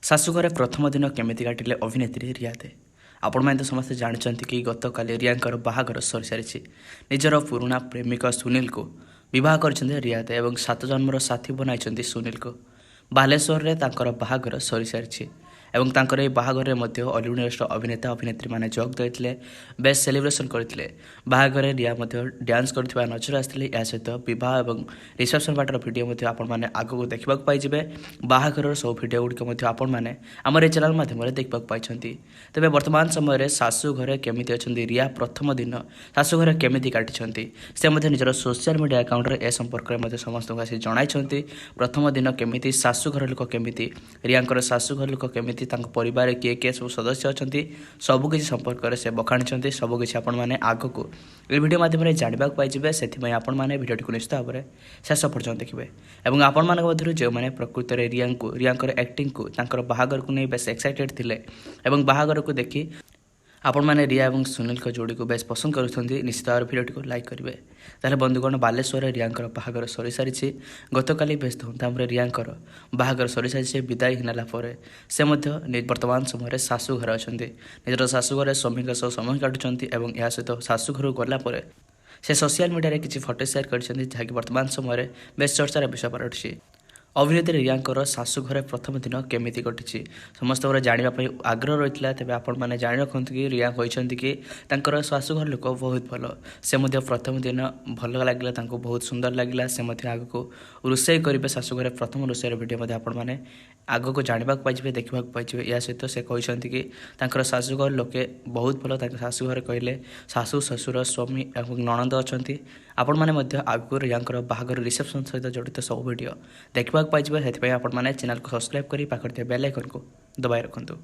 ଶାଶୁଘରେ ପ୍ରଥମ ଦିନ କେମିତି କାଟିଲେ ଅଭିନେତ୍ରୀ ରିୟା ଦେ? ଆପଣମାନେ ତ ସମସ୍ତେ ଜାଣିଛନ୍ତି କି ଗତକାଲି ରିୟାଙ୍କର ବାହାଘର ସରିସାରିଛି। ନିଜର ପୁରୁଣା ପ୍ରେମିକ ସୁନୀଲକୁ ବିବାହ କରିଛନ୍ତି ରିୟା ଦେ ଏବଂ ସାତ ଜନ୍ମର ସାଥୀ ବନାଇଛନ୍ତି ସୁନୀଲକୁ। ବାଲେଶ୍ୱରରେ ତାଙ୍କର ବାହାଘର ସରିସାରିଛି ଏବଂ ତାଙ୍କର ଏହି ବାହାଘରରେ ମଧ୍ୟ ଅଲିଉଡ଼ ଇଣ୍ଡଷ୍ଟ୍ରିର ଅଭିନେତା ଅଭିନେତ୍ରୀମାନେ ଯୋଗ ଦେଇଥିଲେ, ବେଶ୍ ସେଲିବ୍ରେସନ୍ କରିଥିଲେ। ବାହାଘରରେ ରିୟା ମଧ୍ୟ ଡ୍ୟାନ୍ସ କରୁଥିବା ନଜର ଆସିଥିଲେ। ଏହା ସହିତ ବିବାହ ଏବଂ ରିସେପ୍ସନ୍ ପାର୍ଟିର ଭିଡ଼ିଓ ମଧ୍ୟ ଆପଣମାନେ ଆଗକୁ ଦେଖିବାକୁ ପାଇଯିବେ। ବାହାଘରର ସବୁ ଭିଡ଼ିଓ ଗୁଡ଼ିକ ମଧ୍ୟ ଆପଣମାନେ ଆମର ଏହି ଚ୍ୟାନେଲ୍ ମାଧ୍ୟମରେ ଦେଖିବାକୁ ପାଇଛନ୍ତି। ତେବେ ବର୍ତ୍ତମାନ ସମୟରେ ଶାଶୁ ଘରେ କେମିତି ଅଛନ୍ତି ରିୟା, ପ୍ରଥମ ଦିନ ଶାଶୁ ଘରେ କେମିତି କାଟିଛନ୍ତି, ସେ ମଧ୍ୟ ନିଜର ସୋସିଆଲ ମିଡ଼ିଆ ଆକାଉଣ୍ଟରେ ଏ ସମ୍ପର୍କରେ ମଧ୍ୟ ସମସ୍ତଙ୍କୁ ଆସି ଜଣାଇଛନ୍ତି। ପ୍ରଥମ ଦିନ କେମିତି, ଶାଶୁଘର ଲୋକ କେମିତି, ରିୟାଙ୍କର ଶାଶୁଘର ଲୋକ କେମିତି, ତାଙ୍କ ପରିବାରରେ କିଏ କିଏ ସବୁ ସଦସ୍ୟ ଅଛନ୍ତି, ସବୁକିଛି ସମ୍ପର୍କରେ ସେ ବଖାଣିଛନ୍ତି। ସବୁକିଛି ଆପଣମାନେ ଆଗକୁ ଏହି ଭିଡ଼ିଓ ମାଧ୍ୟମରେ ଜାଣିବାକୁ ପାଇଯିବେ। ସେଥିପାଇଁ ଆପଣମାନେ ଭିଡ଼ିଓଟିକୁ ନିଶ୍ଚିତ ଭାବରେ ଶେଷ ପର୍ଯ୍ୟନ୍ତ ଦେଖିବେ ଏବଂ ଆପଣମାନଙ୍କ ମଧ୍ୟରୁ ଯେଉଁମାନେ ପ୍ରକୃତରେ ରିୟାଙ୍କୁ, ରିୟାଙ୍କର ଆକ୍ଟିଂକୁ, ତାଙ୍କର ବାହାଘରକୁ ନେଇ ବେଶ ଏକ୍ସାଇଟେଡ୍ ଥିଲେ ଏବଂ ବାହାଘରକୁ ଦେଖି ଆପଣମାନେ ରିୟା ଏବଂ ସୁନୀଲଙ୍କ ଯୋଡ଼ିକୁ ବେଶ ପସନ୍ଦ କରୁଛନ୍ତି, ନିଶ୍ଚିତ ଭାବରେ ଭିଡ଼ିଓଟିକୁ ଲାଇକ୍ କରିବେ। ତାହେଲେ ବନ୍ଧୁଗଣ, ବାଲେଶ୍ୱରରେ ରିୟାଙ୍କର ବାହାଘର ସରିସାରିଛି। ଗତକାଲି ବେଶ ଧୁମଧାମରେ ରିୟାଙ୍କର ବାହାଘର ସରିସାରିଛି। ବିଦାୟ ନେଲା ପରେ ସେ ମଧ୍ୟ ବର୍ତ୍ତମାନ ସମୟରେ ଶାଶୁ ଘରେ ଅଛନ୍ତି। ନିଜର ଶାଶୁଘରେ ସ୍ୱାମୀଙ୍କ ସହ ସମୟ କାଟୁଛନ୍ତି ଏବଂ ଏହା ସହିତ ଶାଶୁଘରକୁ ଗଲା ପରେ ସେ ସୋସିଆଲ ମିଡ଼ିଆରେ କିଛି ଫଟୋ ସେୟାର କରିଛନ୍ତି, ଯାହାକି ବର୍ତ୍ତମାନ ସମୟରେ ବେଶ ଚର୍ଚ୍ଚାର ବିଷୟ ପାଲଟିଛି। ଅଭିନେତ୍ରୀ ରିୟାଙ୍କର ଶାଶୁଘରେ ପ୍ରଥମ ଦିନ କେମିତି କଟିଛି, ସମସ୍ତଙ୍କର ଜାଣିବା ପାଇଁ ଆଗ୍ରହ ରହିଥିଲା। ତେବେ ଆପଣମାନେ ଜାଣି ରଖନ୍ତୁ କି ରିୟା କହିଛନ୍ତି କି ତାଙ୍କର ଶାଶୁଘର ଲୋକ ବହୁତ ଭଲ। ସେ ମଧ୍ୟ ପ୍ରଥମ ଦିନ ଭଲ ଲାଗିଲା, ତାଙ୍କୁ ବହୁତ ସୁନ୍ଦର ଲାଗିଲା। ସେ ମଧ୍ୟ ଆଗକୁ ରୋଷେଇ କରିବେ। ଶାଶୁଘରେ ପ୍ରଥମ ରୋଷେଇର ଭିଡ଼ିଓ ମଧ୍ୟ ଆପଣମାନେ ଆଗକୁ ଜାଣିବାକୁ ପାଇଯିବେ, ଦେଖିବାକୁ ପାଇଯିବେ। ଏହା ସହିତ ସେ କହିଛନ୍ତି କି ତାଙ୍କର ଶାଶୁଘର ଲୋକେ ବହୁତ ଭଲ। ତାଙ୍କ ଶାଶୁଘରେ କହିଲେ ଶାଶୁ, ଶ୍ୱଶୁର, ସ୍ୱାମୀ ଏବଂ ନଣନ୍ଦ ଅଛନ୍ତି। ଆପଣମାନେ ମଧ୍ୟ ଆଗକୁ ରିୟାଙ୍କର ବାହାଘର ରିସେପ୍ସନ୍ ସହିତ ଜଡ଼ିତ ସବୁ ଭିଡ଼ିଓ ଦେଖିବାକୁ ପାଇଯିବେ। ସେଥିପାଇଁ ଆପଣମାନେ ଚ୍ୟାନେଲକୁ ସବସ୍କ୍ରାଇବ୍ କରି ପାଖରେ ଥିବା ବେଲ୍ ଆଇକନ୍କୁ ଦବାଇ ରଖନ୍ତୁ।